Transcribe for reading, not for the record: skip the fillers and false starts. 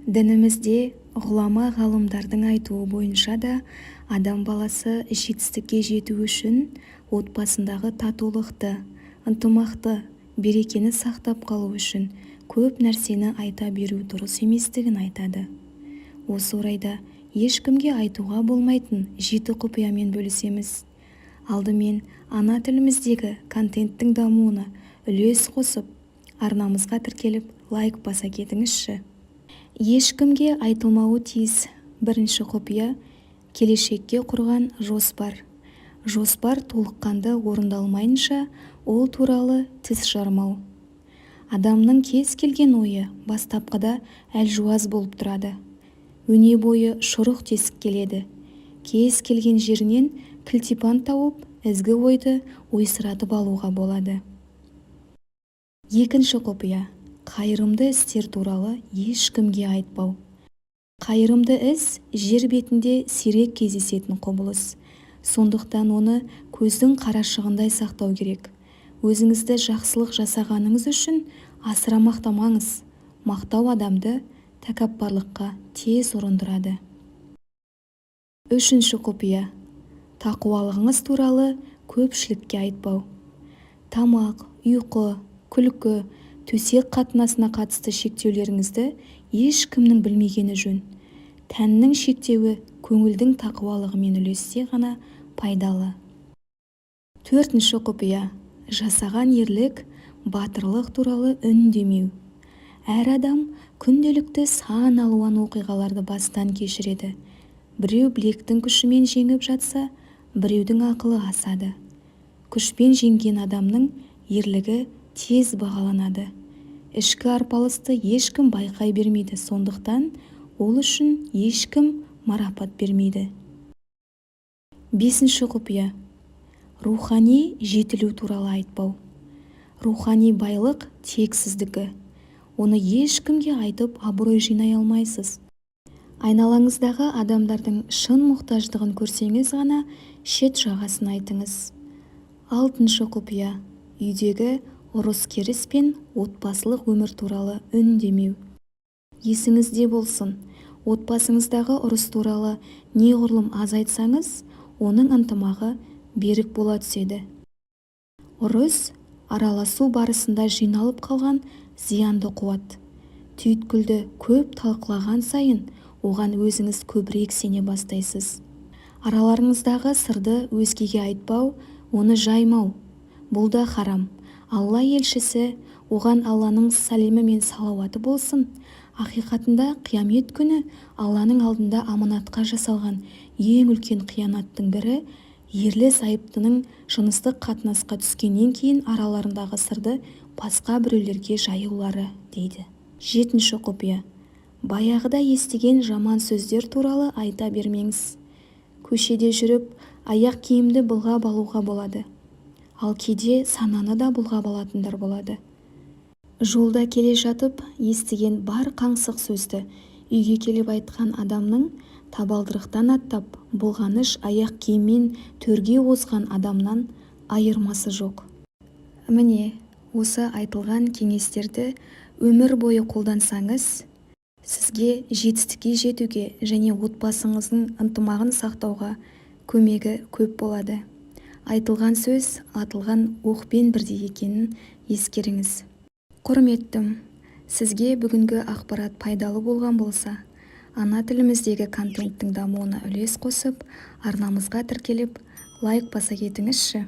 Дінімізде ғұлама ғалымдардың айтуы бойынша да адам баласы жетістікке жету үшін отбасындағы татулықты, ынтымақты, берекені сақтап қалу үшін көп нәрсені айта беру дұрыс еместігін айтады. Осы орайда ешкімге айтуға болмайтын жеті құпиямен бөлісеміз. Алдымен ана тіліміздегі контенттің дамуына үлес қосып, арнамызға тіркеліп, лайк баса кетіңізші. Ешкімге айтылмауы тиіс бірінші құпия – келешекке құрған жоспар. Жоспар толыққанды орындалмайынша ол туралы тіс жармау. Адамның кез келген ойы бастапқыда әлжуаз болып тұрады. Өне бойы шұрық тесік келеді. Кез келген жерінен кілтипан тауып, ізгі ойды ойсыратып алуға болады. Екінші құпия – қайырымды істер туралы ешкімге айтпау. Қайырымды іс – жер бетінде сирек кездесетін құбылыс. Сондықтан оны көздің қарашығындай сақтау керек. Өзіңізді жақсылық жасағаныңыз үшін асыра мақтамаңыз. Мақтау адамды тәкаппарлыққа тез ұрындырады. Үшінші құпия – тақуалығыңыз туралы көпшілікке айтпау. Тамақ, ұйқы, күлкі, төсек қатынасына қатысты шектеулеріңізді ешкімнің білмегені жөн. Тәннің шектеуі көңілдің тақуалығымен үйлессе ғана пайдалы. Төртінші құпия – жасаған ерлік, батырлық туралы үндемеу. Әр адам күнделікті сан алуан оқиғаларды бастан кешіреді. Біреу білектің күшімен жеңіп жатса, біреудің ақылы асады. Күшпен жеңген адамның ерлігі тез бағаланады. Ішкі арпалысты ешкім байқай бермейді, сондықтан ол үшін ешкім марапат бермейді. Бесінші құпия – рухани жетілу туралы айтпау. Рухани байлық тек сіздікі. Оны ешкімге айтып абырой жинай алмайсыз. Айналаңыздағы адамдардың шын мұқтаждығын көрсеңіз ғана шет жағасын айтыңыз. Алтыншы құпия – үйдегі ұрыс-керіс пен отбасылық өмір туралы үндемеу. Есіңізде болсын, отбасыңыздағы ұрыс туралы неғұрлым аз айтсаңыз, оның ынтымағы берік бола түседі. Ұрыс – араласу барысында жиналып қалған зиянды қуат. Түйткілді көп талқылаған сайын оған өзіңіз көбірек сене бастайсыз. Араларыңыздағы сырды өзгеге айтпау, оны жаймау – бұл да харам. Алла елшісі, оған Алланың сәлемі мен салауаты болсын, «Ақиқатында қиямет күні Алланың алдында аманатқа жасалған ең үлкен қиянаттың бірі ерлі-зайыптының жыныстық қатынасқа түскеннен кейін араларындағы сырды басқа біреулерге жаюлары», – дейді. Жетінші құпия: баяғыда естіген жаман сөздер туралы айта бермеңіз. Көшеде жүріп аяқ киімді былғап алуға болады. Ал кейде сананы да былғап алатындар болады. Жолда келе жатып естіген бар қаңсық сөзді үйге келіп айтқан адамның табалдырықтан аттап, былғаныш аяқ киіммен төрге озған адамнан айырмасы жоқ. Міне, осы айтылған кеңестерді өмір бойы қолдансаңыз, сізге жетістікке жетуге және отбасыңыздың ынтымағын сақтауға көмегі көп болады. Айтылған сөз атылған оқпен бірдей екенін ескеріңіз. Құрметтім, сізге бүгінгі ақпарат пайдалы болған болса, ана тіліміздегі контенттің дамуына үлес қосып, арнамызға тіркеліп, лайк баса кетіңізші.